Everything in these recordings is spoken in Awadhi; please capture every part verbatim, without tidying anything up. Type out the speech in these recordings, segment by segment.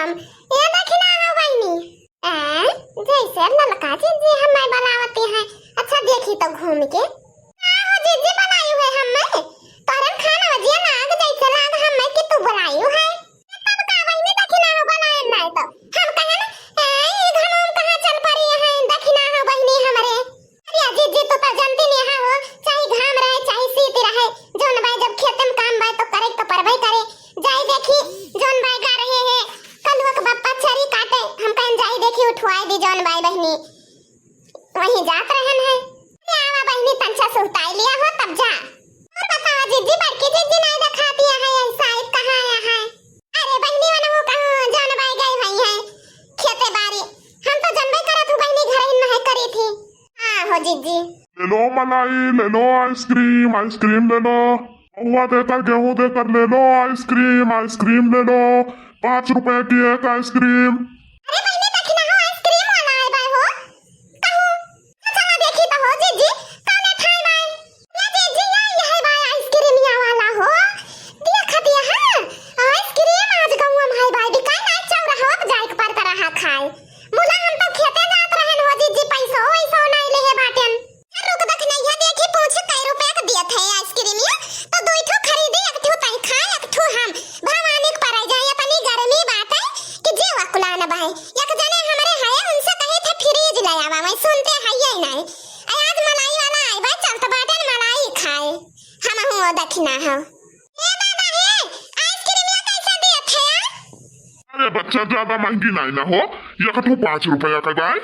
ये देखी ना हो बहिनी। ए, जैसे ललका जिज्जी हम्मै बलावती है। अच्छा देखी तो घूम के। का हो जिज्जी बलायु है हम्मै? तोहरे खाना वजिया लाग जैसे लाग हम्मै कि तू बलायु है। तब का बहिनी देखी ना हो बलायन नाय तो। हम कहेन, ए, ई घमौन कहाँ चल परी है, देखी ना हो बहिनी हमरे। अरे जिज्जी, तू तो जानती नहीं हो, चाहे घाम रहे, चाहे शीत रहे, जौन बाय जब खेते में काम बाय तो करे तो परबे करे। जाई देखी, जौन बाय गा रहे हैं, कलुआ के बप्पा चरी काटे, हम कहेन जाई देखी उठवाई दी जौन बाय बहिनी। वहीं जात रहन है। अरे आवा बहिनी, तंचा सुहताई लिया हो तब जा। और बतावा जिज्जी, बड़की जिज्जी नहीं दिखाती है, ऐसा कहाँ आया है? अरे बहिनी, वनहु कहूँ जौन बाय गई हुई है खेते बारी। हम तो जनबे करत हूँ बहिनी, घर ही में है करी थी। हाँ हो जिज्जी। ले लो मलाई, ले लो आइसक्रीम, आइसक्रीम ले लो। महुआ देकर, गेहूं देकर, ले लो आइसक्रीम, आइसक्रीम ले लो। पाँच रुपए की एक आइसक्रीम। अरे बहिनी, देखी ना हो, आइसक्रीम वाला आए बाय हो। कहूँ, चला देखी तो हो जिज्जी, कौने ठाई बाय? ये जिज्जी, ये, ये है बाय आइसक्रीमिया वाला हो। देखत यहाँ, आइसक्रीम आज गौवा में है बाय, बिकाई ना, चौराहा पे जाए के पड़त रहा खाए। मुला हम तो खेते जात रहन हो जिज्जी, पैसो वैसो नहीं लेहे बाटेन। रुक दखिनैया, देखी पूछ कै रुपया के दियत है आइसक्रीमिया, तो दुई ठो खरीदी, एक ठो तई खा, एक ठो हम। भवानी के परै जाए, इतनी गर्मी बाटे कि जीव अकुलान बहे। एक जने हमरे है, उनसे कही थे फ्रिज ले आवा, मैं सुनते है ये नहीं। अरे आज मलाई वाला आए भाई, चलत बाटेन मलाई खाए। हम हुआ दखिना हो। ए दादा हे, आइसक्रीमिया कैसे दियत है यार? अरे बच्चा, ज्यादा महंगी नहीं ना हो, एक ठो पाँच रुपया के बाय,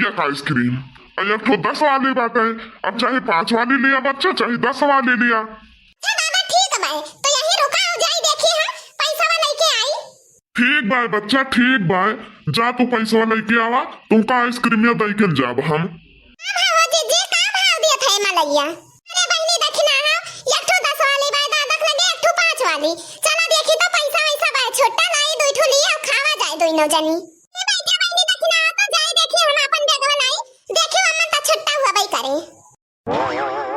एक आइसक्रीम, और एक ठो दस वाली बाटे। अब चाहे पाँच वाली लिया बच्चा, चाहे दस वाली लिया। ए दादा ठीक बाय, तो यही रुका, जाई देखी हम, पैसा लेके आई। ठीक बाय बच्चा, ठीक बाय, जा तू पैसा लेके आवा, तुमका आइसक्रीमिया दई के जाब हम। का भाव हो जिज्जी, का भाव दियत है मलैया? अरे बहिनी, देखी ना हो, एक ठो दस वाली बाय दादा के लगे, एक ठो पाँच वाली। चला देखी तो पैसा वैसा बाय, छुट्टा लाई, दुई ठो लिया, खावा जाए दुइनो जनी। ए बैठा बहिनी, देखी ना हो, तो जाए देखी हम अपन बैगवा लाई, देखी वमन तो छुट्टा हुआ बाई करे।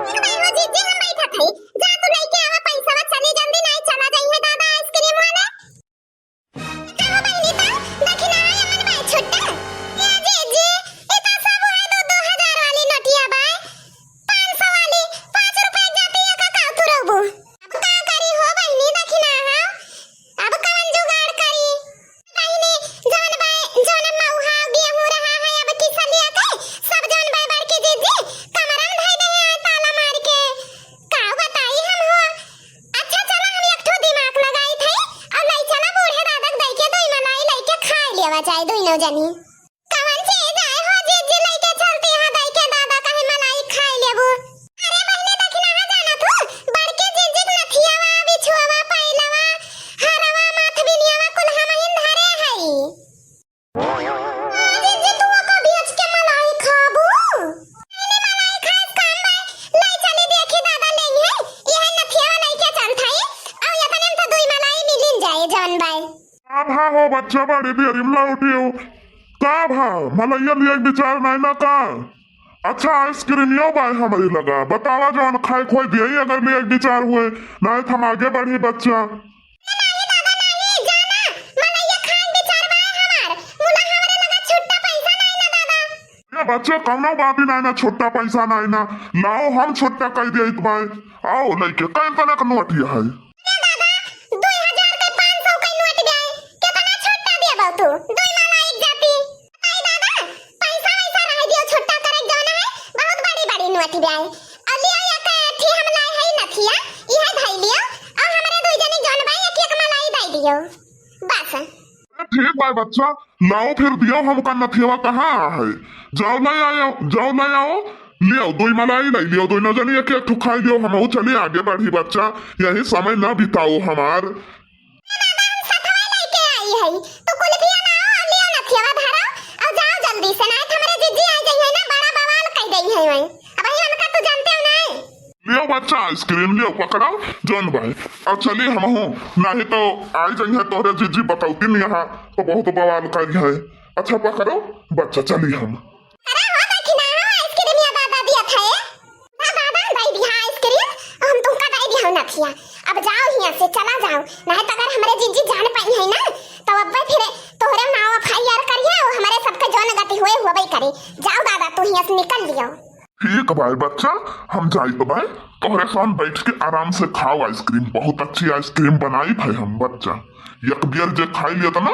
ठीक बाय हो जिज्जी, हम बैठत हई, जा तू लेके आवा पैसा, चली जल्दी, नहीं चला जाई है दादा आइसक्रीम वाले। कहो बहिनी, त दखिना है अमन बाय छुट्टा। ए जीजी, ई त सब है दो, दो हजार वाली नोटिया बाय, पाँच सौ वाली, पाँच रुपया जाती है का, का तू रहबू? अब का करी हो बहिनी, दखिना है, अब कवन जुगाड़ करी? बहिनी, जौन बाय, जौन मऊहा गेहूं रहा है, अब किसलिया के सब जौन बाय बड़की जीजी कमरा में धई दे है ताला मार के। का बताई हम हो? अच्छा चला, हम एक ठो दिमाग लगाई थे और लाई चला बूढ़े दादा के दई के दुई मलाई लेके खाए लेवा जाए दुइनो जनी। कवन चीज आए हो जीजी लेके चलती है दई के दादा कहे मलाई खाए लेबू। अरे बहिनी दखिना है जाना तू, बड़के जीजी के नथियावा, बिछुआवा, पैलवा, हरवा, माथ बिनियावा कुल हमहिन धरे हई। जीजी, तू ओका बेच के मलाई खाबू? नहीं, नहीं, मलाई खाए काम बाय। लाई चली देखी दादा लेई है। यह नथिया लेके चलत हई। अउ यतने में तो दुई मलाई मिलिन जाए जवन बाय। का भाव हो बच्चा, बड़ी देरी में लौटी हो। का भाव? मलैया लिए के विचार नहीं ना का? अच्छा, आइसक्रीमियो बाय हमरे लगा। बतावा जवन खाए खोए दिए अगर लिए के विचार हुए। नहीं तो हम आगे बढ़ी बच्चा। नाही दादा नाही, जाना, मलैया खान विचार बाय हमार, मुला हमरे लगा छुट्टा पैसा नाही ना दादा। ए बच्चा, कौनो बात ही नाही ना, छुट्टा पैसा नाही ना, लाओ हम छुट्टा कह दिया एक बाय। आओ लइके, कई तने का नोट ये है? ए दादा, दुई हजार के पाँच सौ के नोट बाय, केतना छुट्टा देबो तू? दुई मलाई एक जाती। आई दादा, पैसा वैसा रह दियो, छुट्टा करे जौन है, बहुत बड़ी बड़ी नोट बाय। अउर लियो एक अथी हम लाए हई नथिया, इहे धई लियो, अउर हमरे दुई जनी जौन बाय एक एक मलाई दे दियो। बस। ए, ठीक बाय बच्चा, लाओ फिर दियो हमका नथिया कहाँ है? जाओ ले आओ, जाओ ले आओ, लियो दुई मलाई ले लियो, दुइनो जनी एक एक ठो खाई लियो, हमहू चली आगे बढ़ी बच्चा, यही समय ना बिताओ हमार। ए दादा, हम सथवा लेके आई हई। तू कुल्फिया लाओ, लियो नथियावा धरो, अउर जाओ जल्दी से, नाहीं तो हमरे जीजी आ जाई है ना, बड़ा बवाल कह देई है वहीं। अब ही उनका तू जानते हो ना। लियो बच्चा, आइसक्रीम लियो, पकड़ो, जौन बाय। अब चली हमहू, नाहीं तो आई जाई है तोहरे जीजी बतौती नहीं है, तो बहुत बवाल करी है। अच्छा पकड़ो बच्चा, चली हम। अरे हो देखी ना, हो आइसक्रीम या दादा दिया था ये। हाँ दादा, दे दिया आइसक्रीम, हम तुमका दे दिया हो नथिया। अब जाओ हियाँ से, चला जाओ, नहीं तो अगर हमरे जीजी जान पाई है ना, तो अब फिर अरे, जाओ दादा, तू हियां से निकल लियो। ठीक बाय बच्चा, हम जाइत बाय। तोहरे साथ बैठ के आराम से खाओ आइसक्रीम। बहुत अच्छी आइसक्रीम बनाइत है हम बच्चा। एक बेर जे खाई लियत ना,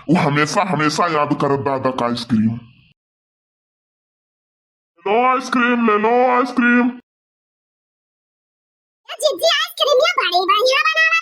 वो हमेशा हमेशा याद करत दादा का आइसक्रीम। ले लो आइसक्रीम, ले लो आइसक्रीम। ए जीजी, आइसक्रीम ये बड़ी बढ़िया बनावा।